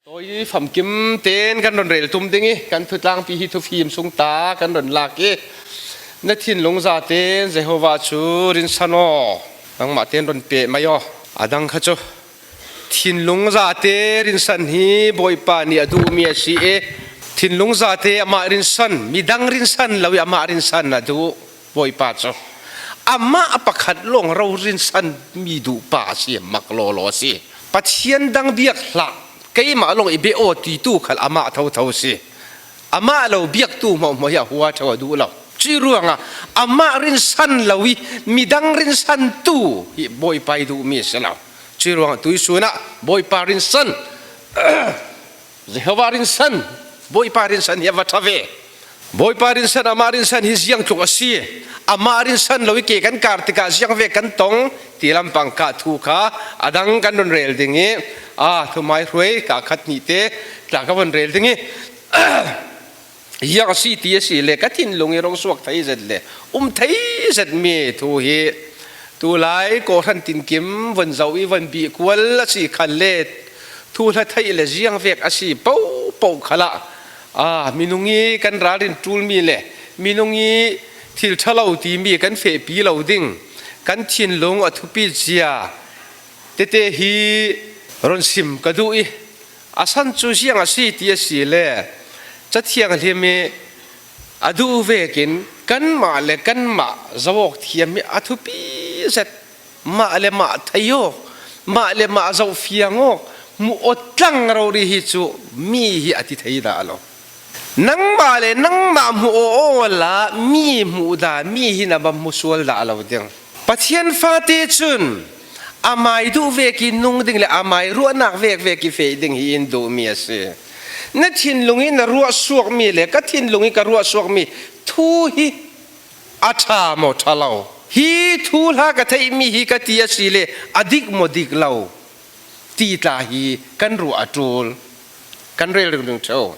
Tawi famkim tein kan ron rel tum ding i kan thutlangpi hi thufim sung ta kan ron lak i na thinlung za tein Jehovah cu rinsan aw nangmah tein ron pe mai aw adang kha cu thinlung za te rinsan hi Bawipa nih a duhmi a si i thinlung za te amah rinsan midang rinsan lo i amah rinsan a duh Bawipa cu amah pakhat lawng ro rinsan mi duh pa a si mak lawlaw a si. Pathian dang biak hlah keimah lawng i be aw ti tu khal amah thotho si. Amah lo biaktu hmohmo hi a hua theo a duh lo. Cuih ruangah amah rinsan lo i midang rinsan tu hi Bawipa i duhmi a si lo. Cuih ruangah tuisun ah Bawipa rinsan Jehovah rinsan Bawipa rinsan hi a va ṭha ve. Bawipa rinsan amah rinsan hi ziang tluk a si. Amah rinsan lo i ke kan kar tikah ziang ve kan tong ti lampang ka thu kha a dang kan run rel ding i a thumai hruai ka khat hnih te tla ka von rel ding i iang a si ti a si le ka thinlung i rong suak thei zet le um thei zet mi thu hi tu lai kawhran tinkim von zo i von bi kual a si khal le thu hla theih le ziang vek a si po po khala a minung i kan ralrin tul mi le minung i thil ṭhalo ti mi kan fehpi lo ding kan thinlung a thupi zia tete hi ron sim ka duh i a san cu ziang a si ti a si le cathianghlim i a duh vekin kanmah le kanmah zawk thiam hi a thupi zet mah le mah thei awk mah le mah zoh fiang awk mu awtlang rori hi cu mi hi a ti thei dah lo nangmah le nangmah hmu aw la mi hmu da mi hi na bam hmu sual dah lo ding Pathian fate cun amai duh ve ki nung ding le amai ruahnak vek ve ki fe ding hi in duhmi a si. Na thinlung i na ruah suakmi le ka thinlung i ka ruah suakmi thu hi a ṭha maw ṭha lo? Hi thu hla ka theihmi hi ka ti a si le a dik maw dik lo? Ti tla hi kan ruah a ṭul. Kan rel ring ṭheo.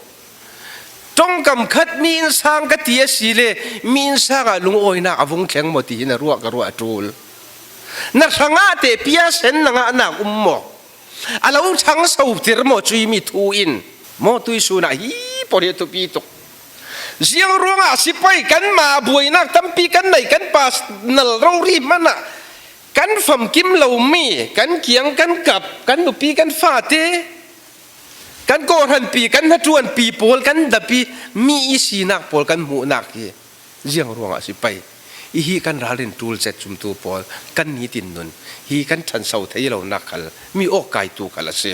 Tongkam khat mi in sang ka ti a si le mi in sang ah lungawinak a vung thleng maw ti hi na ruah ka ruah a ṭul. Na hrangah te pia sen na ngah nak um maw? A lo ṭhang so tir maw cui mi thu in maw tuisun ah hi por hi tupi tuk. Ziang ruangah sipai kan ma buainak tampi kan nei kan pa nal rori hmanh ah kan famkim lomi kan kiang kan kap kan nupi kan fate kan kawhhranpi kan hnaṭuanpi pawl kan dapi mi i sinak pawl kan hmuhnak hi ziang ruangah si pei hihi kan ralrin ṭul cet cumtu pawl kan nitin nun hi kan ṭhanso thei lonak khal mi awk kaitu khal a si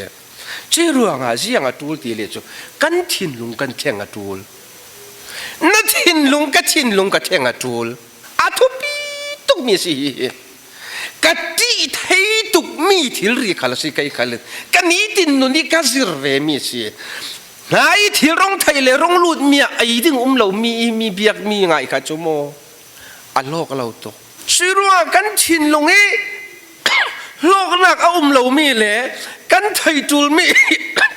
cu ruangah ziang a ṭul ti le cu kan thinlung kan thleng a ṭul na thinlung ka thinlung ka thleng a ṭul a thupi tukmi si hi Ka ṭih thei tukmi thilri khal a si kei khal ka nitin nun i ka zir ve mi a si. Hna i thil rong thei le rong lut mi ah ei ding um lo mi i mi biak mi ngai kha cu maw a lawk lo tuk. Curuangah kan thinlung i hlawknak a um lomi le kan thei ṭulmi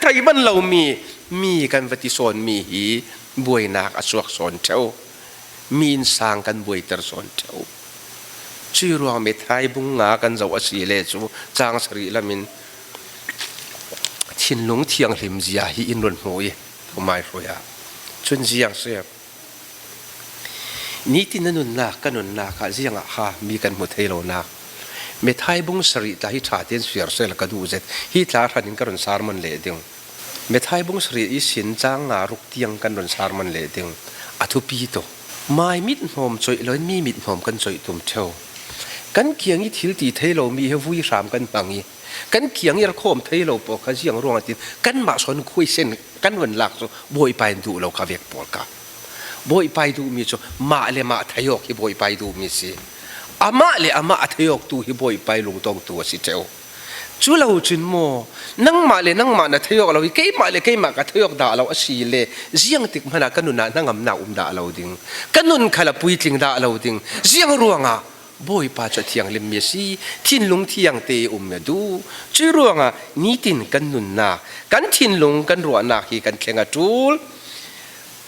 thei ban lomi mi kan va ti sawnmi hi buainak a chuak sawn ṭheo. Mi innsang kan buaiter sawn ṭheo. Cui ruang methai bung nga kan zoh a si le cu caang sarih lam in thinlung thianghlim zia hi in run hmu i thumai hruai ah cun ziang si nitin na nunnak ka nunnak ah ziang ah ha mi kan hmu thei lo nak methai bung sarih tla hi ṭha tein siar sel ka duh zet hi tla hran in ka run sarmon le ding methai bung sarih i sin caang nga ruk tiang kan run sarmon le ding a thupi tuk Mai mithnawm coih loin mi mithnawm kan coih tum ṭheo. Kan kiang i thil ti thei lomi he vui hram kan hmang i kan kiang i rakhawm thei lo pawl kha ziang ruangah tin kanmah son khuaisen kan van lak cu Bawipa in duh lo kha vek pawl ka. Bawipa i duhmi cu mah le mah thei awk hi Bawipa i duhmi si. Amah le amah a thei awk tu hi Bawipa i lungtongtu a si ṭheo. Cu lo cun maw nangmah le nangmah na thei awk lo i keimah le keimah ka thei awk dah lo a si le ziang tik hmanh ah ka nun ah hnangamnak um dah lo ding ka nun kha la puitling dah lo ding ziang ruangah Bawipa cu a thianghlimmi a si thinlung thiang te um a duh cu ruangah nitin kan nunnak kan thinlung kan ruahnak hi kan thleng a ṭul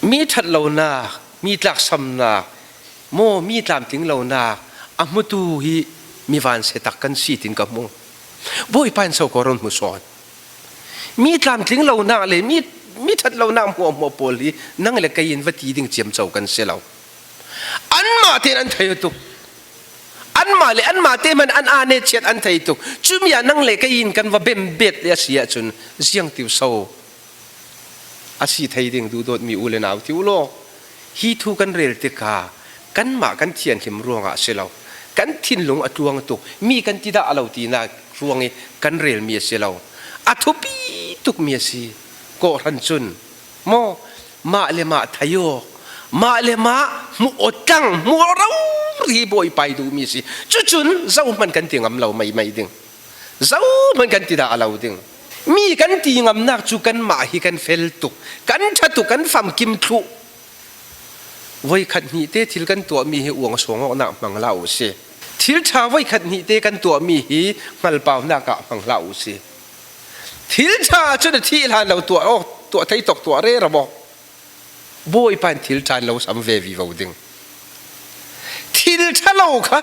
mi ṭhat lonak mi tlaksamnak Maw mi tlamtling lonak a hmutu hi mi van se tak kan si tin ka hmu. Bawipa in so ko ron hmu sawn. Mi tlamtling lonak le mi mi ṭhat lonak hmuahhmuah pawl hi nang le kei in va ti ding ciamco kan si lo. Anmah tein an thei tuk. Anmah le anmah te hmanh an aa ne chiat an thei tuk. Cumi ah nang le kei in kan va bem bet le a si ahcun ziang tiu so a si thei ding duhdawtmi u le nau ti u law hi thu kan rel tikah kanmah kan thianhlim ruangah a si lo. Kan thinlung a tluang tuk. Mi kan ti dah a lo tinak ruang i kan relmi a si lo. A thupi tukmi a si. Kawhhran cun maw mah le mah thei awk mah le mah hmuh aw tlang hmuh aw rori bawipa i duhmi a si. Cucun zohhmanh kan ti ngam lo mei mei ding. Zohhmanh kan ti dah a lo ding. Mi kan ti ngamnak cu kanmah hi kan fel tuk, kan ṭha tuk, kan famkim thluh. Voikhat hnih te thil kan tuahmi hi uang sawngawknak hmang hlah u sih. Thil ṭha voikhat hnih te kan tuahmi hi hngalpaunak ah hmang hlah u sih. Thil ṭha cu na thih hlan lo tuah awk tuah thei tok tuah re ra maw? Bawipa in thil ṭha in lo sam ve vivo ding. Thil ṭha lo kha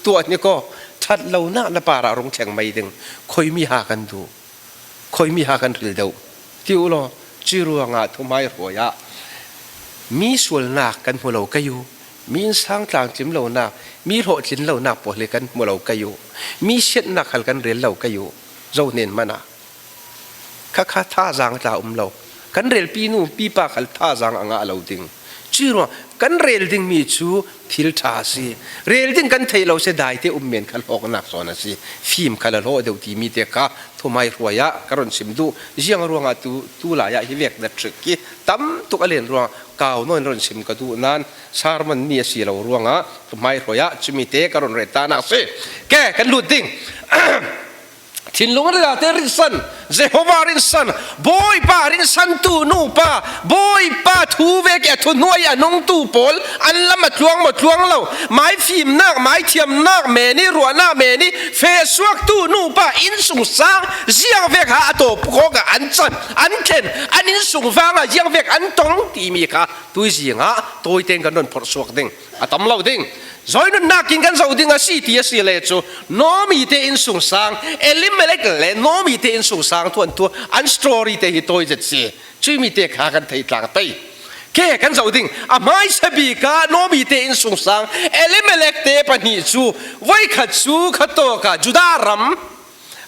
tuah ni kaw ṭhat lonak na par ah rung thleng mei ding khoimi ha kan duh khoimi ha kan ril deuh ti u law cu ruangah thumai hruai ah mi sualnak kan hmu lo kai u mi insang tlang tlim lonak mi hlawhtlin lonak pawl hi kan hmu lo kai u mi siannak hal kan rel lo kai u zo nen mana Khakha thazaang tla um lo. Kan relpi nu pipa khal thazaang a ngah lo ding. Cu ruang kan rel dingmi cu thil ṭha a si. Rel ding kan thei lo se dai te um men kha hlawknak zawn a si. Fim kha la hlawh deuh timi te kha thumai hruai ah ka ron sim duh. Ziang ruangah tu tu lai ah hi vek na trick hi tam tuk a len ruang kau nawn ron sim ka duh nan sermon mi a si lo ruangah thumai hruai ah cumi te ka ron ret ta nak si. Ke kan lut ding. Thinlung te rinsan Jehovah rinsan Bawipa rinsan tu nupa Bawipa thu ve ke thu hnuai a nung tu pawl an lam a tluang maw tluang lo mai fimnak mai thiamnak me ni ruahnak me ni fe suak tu nupa inn sung sang ziang vek ha a to ko ka an chan an thlen an inn sung vanga ziang vek an tong timi kha tuizing ah tawiten kan ron phorh suak ding a tam lo ding zoi nunnak in kan zo ding a si ti a si le cu Nomi te in sungsang Elimelech le Nomi te in sungsang tuan tu an story te hi toi zet si cui mi te kha kan thei tlang tei ke kan zo ding a hmai sabi ka Nomi te in sungsang Elimelech te pahnih cu voikhat cu khato ka Judah ram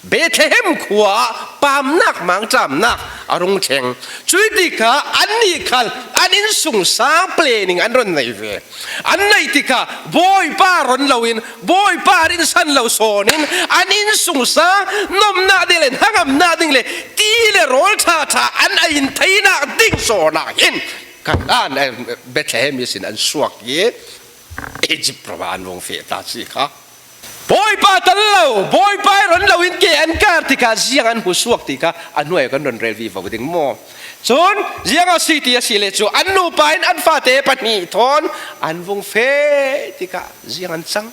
Bethlehem khua ah pamnak mangṭamnak a rung thleng. Cui tikah annih khal an innsung sang planning an ron nei ve. An neih tikah Bawipa ron loin Bawipa rinsan lo sawn in an innsung sang nomnak ding le hnangamnak ding le ti le rawl ṭhaṭha an ei in theinak ding sawn ah hin Kanaan Bethlehem sin an suak i Egypt ram ah an vung feh ta si kha. Bawipa tal lo, Bawipa i ron loin ke an kar tikah ziang an hmu suak ti kha a hnuai kan ron rel vivo ding maw? Cun ziang a si ti a si le cu an nupa in an fate pahnih thawn an vung fe tikah ziang an cang.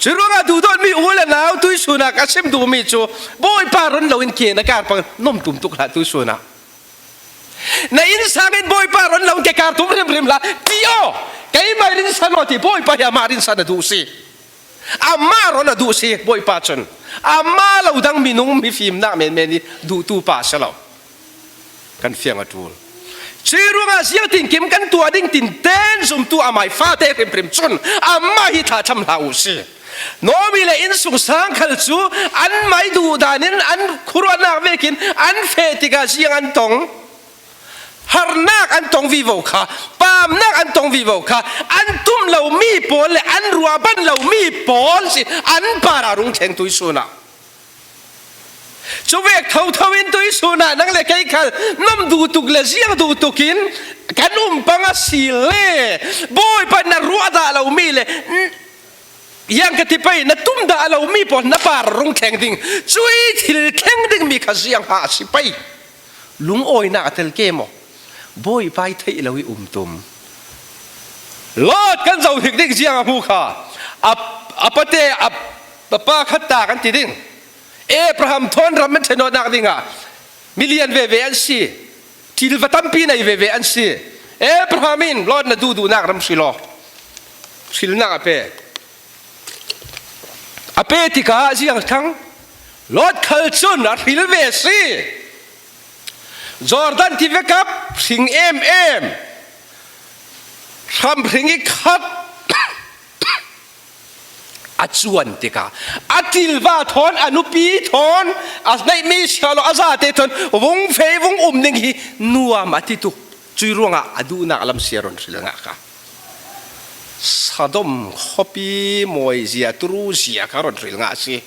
Cu ruangah duhdawtmi u le nau tuisun ah ka chim duhmi cu Bawipa ron loin ke na kar pang nom tum tuk hlah tuisun ah. Na inn sang in Bawipa ron lo ke kar tum hrimhrim hlah ti aw keimah rin san aw ti Bawipa hi amah rin san a duh si amah ron a duh si Bawipa cun amah lo dang minung mifimnak menmen i duhtu pa si lo kan fiang a ṭul Ci ruangah siang tin kim kan tuah ding tin ten zumtu amai fate hrimhrim cun amah hi thla cham hlah u si Nomi le innsung sangkhal cu an mei duhdan in an khuaruahnak vekin an feh tikah ziang an tong. Harnak an tong vivo kha, paamnak an tong vivo kha, an tum lomi pawl le an rua ban lomi pawl si an par ah rung thleng tuisun ah. Cu vek thotho in tuisun ah nang le kei khal nom duh tuk le ziang duh tuk in kan um pang a si le Bawipa na ruah dah lomi le Iang ka ti pei na tum dah lo mi pawl na par rung thleng ding cui thil thleng ding mi kha ziang ha a si pei lungawinak a tel ke maw bawipa i theih lo i um tum Lord kan zo hik ding ziang a hmu kha a pate a pa khat ta kan ti ding Abraham thawn ram an thenawnak ding ah milian veve an si thil va tampi nei veve an si Abraham in Lord na duh duhnak ram si law hrilnak a pe a pe tikah ziang thang. Lot khal cun a hril ve si. Jordan tive kap hring em em hramhring i khat a cuan tikah a tilva thawn a nupi thawn a neihmi sialo a zate thawn vung fe vung um ning hi nuam a ti tuk cui ruangah a duhnak lam sia ron hril nga ka Sodom khuapi mawi zia turu zia kha ron hril nga si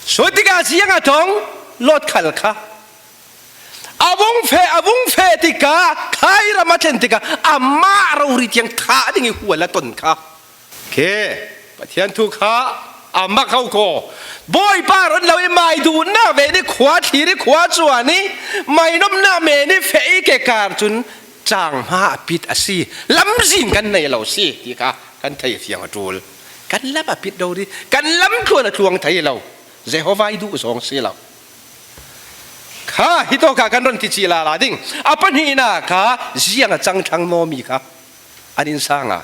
Cu tikah ziang a tong Lot khal kha a vung fe a vung fe tikah khai ram a thlen tikah amah rori tiang thah ding i hual a ton kha ke Pathian thu kha a mak ho ko Bawipa ron lo i mai duhnak ve ni khua thlir i khua chuan i mai nomnak me ni fe i ke kar cun chang hma a pit a si lamzin kan nei lo si ti kha kan thei fiang a tul kan lam a pit do ri kan lam tluan a tluang thei lo Jehovah i duh zong si lo kha hi to kha kan ron ti chi la la ding a pahnihna kha ziang a cang thang nomi kha an in sanga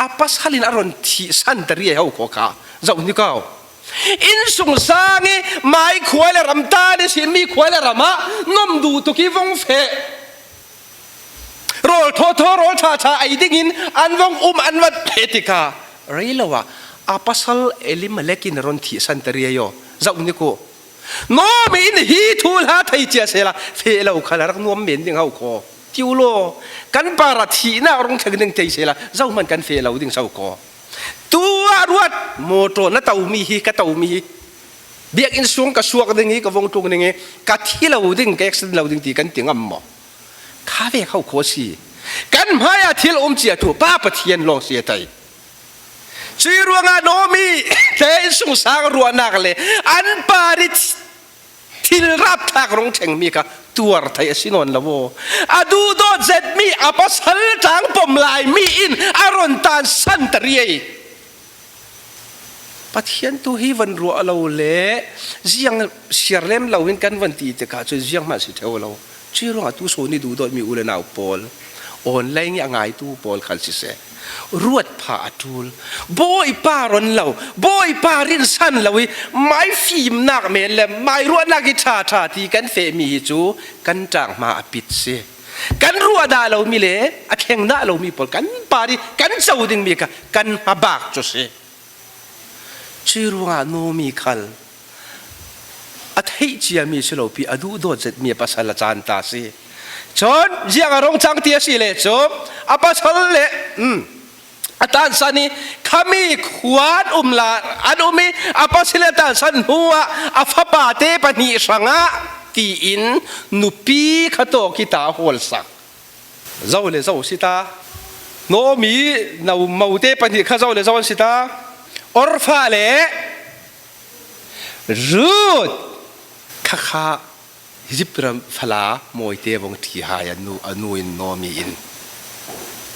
a pasal in a ron thi san tari ho ko kha zau ni kau in sung sang i mai khua le ram ta ni sin mi khua le ram ah nom du tu ki vong fe rawl thaw thaw rawl tha tha ei ding in an vong um an vat phe tikah rei lo ah a pasal Elimelek in ron thi san te yo zau ni ko no mi in hi thu hla thei chia se la fe lo khala rak nuam men ding hau ko tiu lo kan para thi na rong theng ding thei se la zau man kan fe lo ding sau ko tu ah ruat motor na to mi hi ka to mi hi biakinn sung ka suak ding i ka vong tlung ding i ka thi lo ding ka accident lo ding ti kan ti ngam maw kha ve kho kho si kan hmai ah thil um cia tu pa pathian lawng si tai cui ruangah nomi te sung sang ruahnak le an pa ri thil rap thlak rong theng mi kha tuar thai a si nawn lo a du dawt zet mi a pasal tlang pom lai mi in a ron tan san tariai Pathian tu hi van ruah lo le ziang siar lem lo in kan van ti tikah cun ziang hmanh si theo lo. Cu ruangah tu so ni duh dawtmi u le nau pawl online i a ngaitu pawl khan siseh ruat pha a ṭul. Bawipa ron lo, Bawipa rinsan lo i mai fimnak men le mai ruahnak i ṭha ṭha ti kan fehmi hi cu kan ṭang hma a pit si. Kan ruah dah lomi le a thleng dah lomi pawl kan par i kan co dingmi kha kan hmabak cu si. Cu ruangah Naomi khal a theih ciami si lo pi a duh dawt zetmi a pasal a caan ta si. Cun ziang a rong cang ti a si le cu a pasal le a tansan i khami khua an um la an um i a pasal a tansan hnu ah a fapa te pahnih hrangah tiin nupi kha to khi ta hawl sak zo le zo si ta Naomi no mo te pahnih kha zo le zo an si ta Orfa le Ruth khakha Egypt ram fala mawite vong ṭhi hai a nu a nu in Naomi in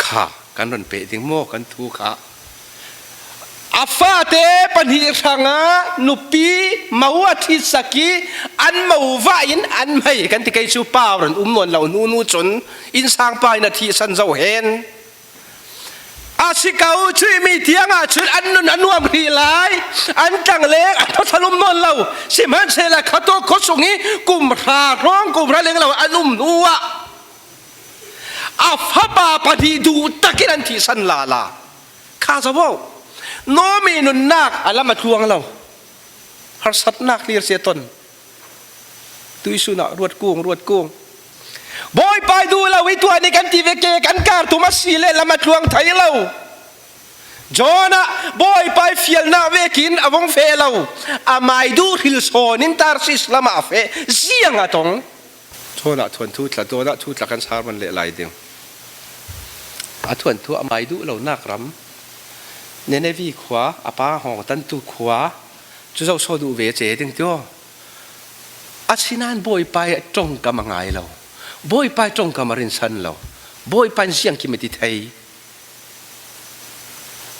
kha kan ron pe ding maw kan thu kha a fate pahnih hrangah nupi mo a ṭhit sak i an mo va in an mei kan ti kei cu pa ron um nawn lo nu nu cun innsang pa in a thih san zo hen A si ko cuimi tiang ah cun an nun a nuam rih lai an tlangleng a thothalum nawn lo sihmanhsehlaw khato khuasung i kum hra hrawng kum hra leng lo an um hnu ah a fapa pahnih duh takin an thihsan la la kha zawo Naomi nunnak a lam a tluang lo harsatnak lir se ton Tuisun ah ruat kung ruat kung Bawipa duh lo i tuah nih kan ti ve ke kan kar tum a si le lam a tluang thai lo. Jonah Bawipa fialnak vekin a vong fe lo. A mai duh hril sawn in Tarsis lam ah a fe ziang a tong. Thuan ah thuan thu tla tuan ah thu tla kan sar man le lai ding. A thuan thu a mai duh lo nak ram Nineveh khua a pa hong tan tu khua cu zo so duh ve ce ding tio Asinain Bawipa i ṭongkam a ngai lo. Bawipa i ṭongkam a rinsan lo. Bawipa in siang kim a ti thei.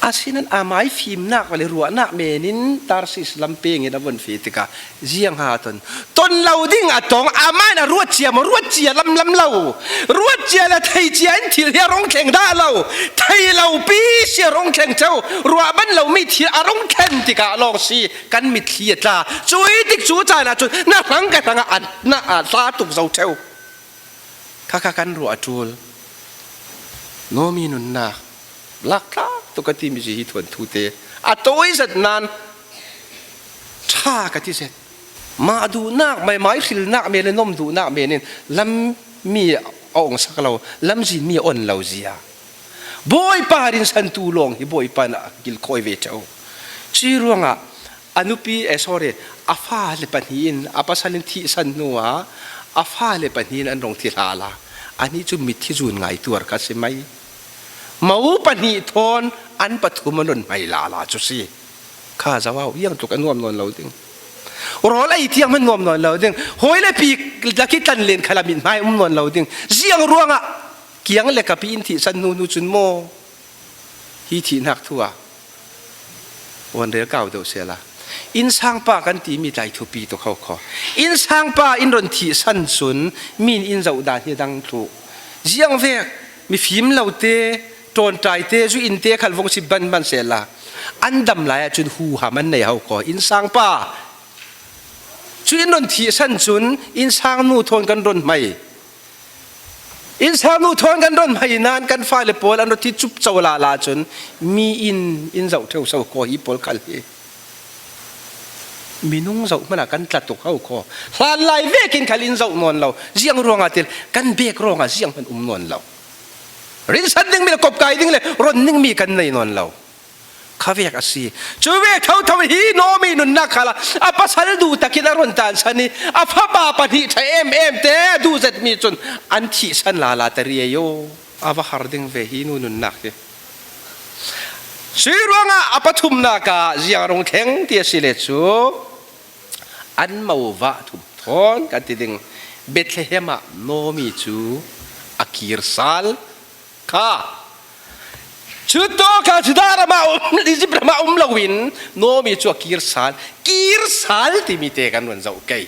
Asinain amai fimnak le ruahnak men in Tarsis lam peng in a von fe tikah ziang ha ton ton lo ding a tong amah in a ruat cia maw ruat cia lam lam lo ruat cia le thei cia in thil hi a rong thleng dah lo thei lo pi si a rong thleng cheu ruah ban lo mi thil a rong thlen tikah lawng si kan mitthli a tla cui tik cu caan ah cun na hrang ka hrang ah na a tla tuk zo theu khakha kan ruah a ṭul Nomi nunnak laktlak tuk ka timi hi thuan thu te a tawi zat nan ṭha ka ti zet mah duhnak mai mai hrilnak me le nom duhnak men in lam mi a ong sak lo lamzin mi on lo zia bawipa rin san tu lawng hi bawipa na kil khoi ve ṭheo ci ruangah a nupi eh sorry a fale pahnih in a pasal in thih san hnu ah a fale pahnih in an rong thi hla la ani cu mithi zun ngai tuar kha si mai Mo pahnih thawn an pathum an on hmai la la cu si. Kha zawau iang tluk a nuam nawn lo ding. Rawl ei tiang man nuam nawn lo ding. Hawi le pi laki tlan len khala min hmai um nawn lo ding. Ziang ruangah kiang le kapi in thi san nu nu cun maw hi thi nak thu ah wan rel kau deuh se la. Inn sangpa kan timi tlai thupi to kho kho. Inn sangpa in ron thi san cun min in zoh dan hi dang thlu. Ziang vek mifim lo te ṭawnṭai te zu inn te khal vong si ban ban se la an dam lai ahcun hu ham an nei hau ko inn sang pa cu in ron thi san cun inn sang nu thawn kan ron hmai inn sang nu thawn kan ron hmai nan kan fale pawl an ro thi cup cho la la cun mi inn in zoh theu so ko hi pawl khal hi Minung zoh hmanh ah kan tla tuk ho khaw. Hlan lai vekin khal in zoh nawn lo. Ziang ruangah til kan bek ruangah ziang hmanh um nawn lo. Rinsan ding mi le kopkai ding le ron ning mi kan nei nawn lo. Kha vek a si. Cu ve thotho hi Naomi nunnak kha la a pasal du takin a ron tan san i a fapa pahnih ṭha em em te du zet mi cun an thih san la la te rie yo. A va har ding ve hi nu nunnak hi. Sui ruangah a pathumnak ah ziangrung thleng ti a si le cu an mova thum thawn kan ti ding Bethlehem ah Naomi cu a kir sal kha cu to kha Judah ram ah um Egypt ram ah um loin Naomi cu a kir sal kir sal timi te kan run zoh kei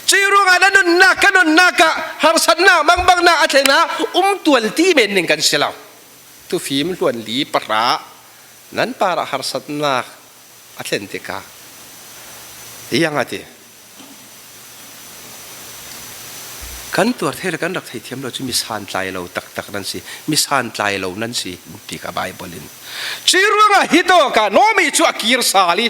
Cui ruangah na nunnak ka nunnak ah harsatnak mangbangnak a thlen ah umtual ti men ning kan si lo tufim hluan li pahra nan par ah harsatnak a thlen tikah iang a ti kan tuar thei le kan rak theithiam lo cu mi santlai lo taktak nan si mi santlai lo nan si ti ka Bible in cui ruangah hi to ka Naomi cu a kir sal i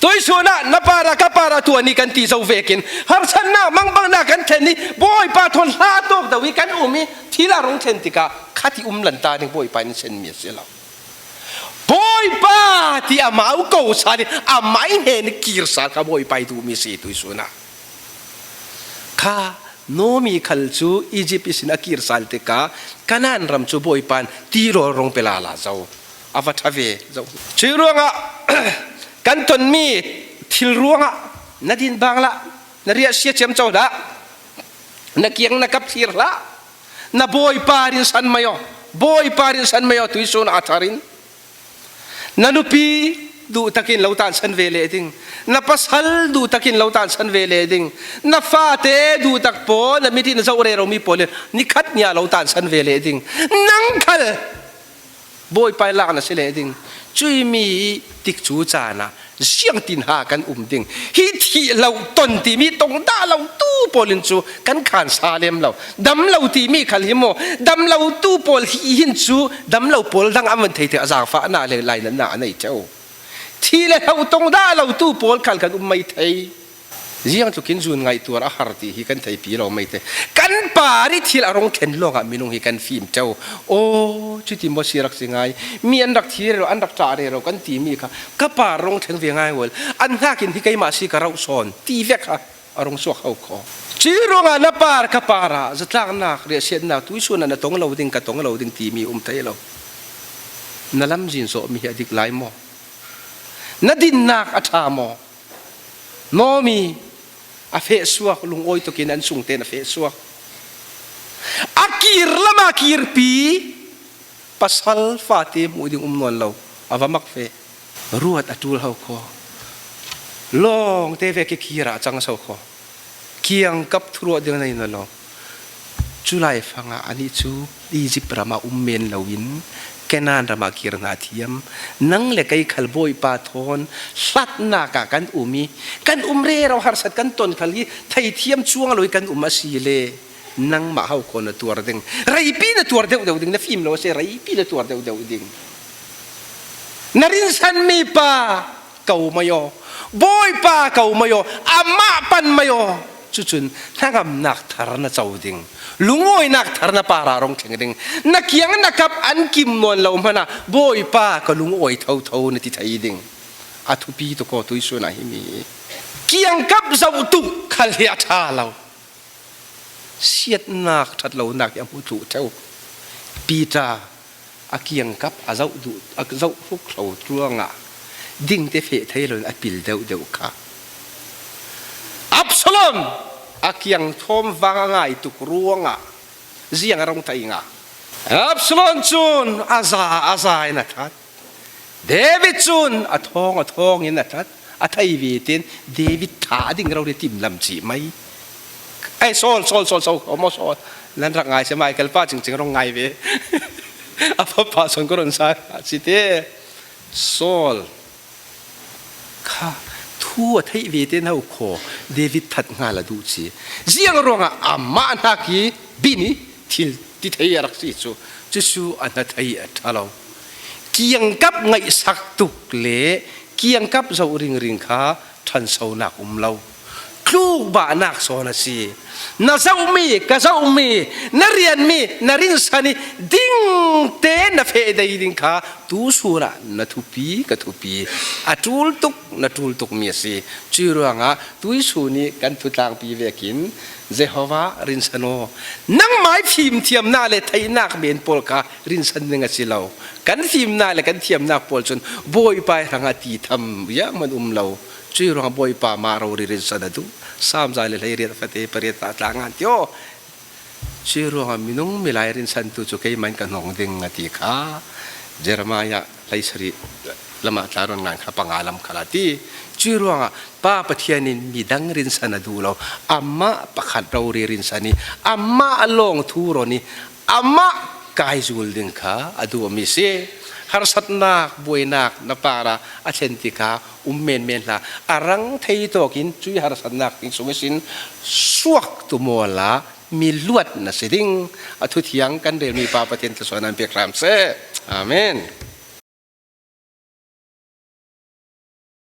Tuisun ah na para ka para tuan i kan ti zo vekin harsannak mangbangnak kan thlen i Bawipa thawn hla tawk do i kan um i thil a rung thlen tikah khati um lan ta ning Bawipa in sen mi a si lo. Bawipa ti a mau ko sal i a mai he ni kir sal kha Bawipa i duhmi si tuisun ah. Kha Nomi khal cu Egypt isin a kir sal tikah Kanaan ram cu Bawipa tirawl rong pe la la zo. A va ṭha ve zoh. Cuai ruangah kan tonmi thil ruangah na din bang lah, na riah sia ciam co hlah, na kiang na kap thlir hlah, na bawipa rin san mayo, bawipa rin san mayo tuisun a thar in na nupi duh takin lo tan san ve le ding na pasal duh takin lo tan san ve le ding na fate duh tak pawl na mitin zoh re romi pawl nikhat nia lo tan san ve le ding nang khal Bawipa lak na si le ding cui mi tik cu caan ah siang tin ha kan um ding hi thi lo ton timi tong dah lo tu pawl in cu kan khan sa lem lo dam lo timi khal hi mo dam lo tu pawl hi hin cu dam lo pawl dang an van thei te a zaangfah na le lai na na nei cheu thi le lo tong dah lo tu pawl khal kan um mai thei Ziang tlukin zun ngaih tuar a har ti hi kan theipi lo mei te. Kan pa ri thil a rong thlen lawngah minung hi kan fim teo. Aw, cuti maw si rak si ngai. Mi an rak thi rero, an rak ṭah rero kan timi kha ka pa rong thleng ve ngai wal. An hnakin hi keimah si ka rauh sawn ti vek kha a rong suak hau kho. Cu ruangah na par ka par ah zatlaknak riahsiatnak tuisun ah na tong lo ding ka tong lo ding timi um thei lo. Na lamzin zawhmi hi a dik lai maw? Na dinnak a ṭha maw? Naomi a feh suak lungawi tuk in an sung tein a feh suak. A kir lam ah kirpi. Pasal fate hmuh ding um nawn lo. A va mak ve. Ruat a ṭul hau kho. Lawng te ve ki kira cang so kho. Kiang kap thuruah ding nei na lo. Cu lai fang ah anih cu Izipt ram ah um men loin Canaan ram ah kir hna thiam. Nang le kei khal Bawipa thawn hlatnak ah kan um i kan um rero harsat kan ton khal hi theithiam chuang lo i kan um a si le nangmah hau ko na tuar ding. Reipi na tuar deuh deuh ding na fim lo a si reipi na tuar deuh deuh ding. Na rinsanmi pa ko mayo Bawipa ko mayo amah pan mayo cucun hnangamnak thar na co ding lungawinak thar na para rong thleng ding na kiang na kap an kim nawn lo hmana Bawipa ka lungawi tho tho na ti thei ding a thupi to ko tui sun a hi mi kiang kap zoh tu khal hi a tha lo siatnak that lo nak hi a hmu tlu theu Peter a kiangkap a zoh duh a zoh hrukhro ruangah dingte feh thei loin a pil deuhdeuh kha. Absalom a kiang thawm vang a ngai tuk ruangah ziang a rong thei nga. Absalom cun a za a za in a that. David cun a thawng a thawng in a that. A thei ve tin David tha ding ro tim lam chi mai. Ai Saul Saul Saul Saul mo Saul nan rak ngai se Michael pa ching ching rong ngai ve. A pa son ko ron sa si te Saul kha thu a theih ve te no kho David that nga la du chi ziang ruangah amah hna ki bini thil ti thei a rak si cu cucu a hna thei a ṭha lo kiangkap ngaihsak tuk le kiangkap zoh ringring kha ṭhansonak um lo tlukbahnak sawn a si na zohmi ka zohmi na rianmi na rinsan i ding te na feh dei ding kha tu sur ah na thupi ka thupi a ṭul tuk na ṭul tukmi a si cu ruangah tuisu nih kan thutlangpi vekin Jehovah rinsan aw nangmah i fimthiamnak le theihnak men pawl kha rinsan ding a si lo kan fimnak le kan thiamnak pawl cun Bawipa hrangah ti tham ya man um lo cui ruang Bawipa ma rori rinsan a duh Salm zai le 18 fate pariat ah tla ngan tio cui ruangah minung milai rinsan tu cu keiman ka hnong ding a ti kha Jeremiah 17 lamah tla ron ngan kha panga lam khala ti cui ruangah pa Pathian in midang rinsan a duh lo amah pakhat rori rinsan i amah lawng thu ron i amah kai zul ding kha a duhmi si harsatnak buainak na para a thlen tikah um menmen hlah a rang thei tawk in cui harsatnak ding sung sin suak tu mual ah mi luat na si ding a thu thiang kan relmi pa Pathian thluachuah nan pek hram seh amen.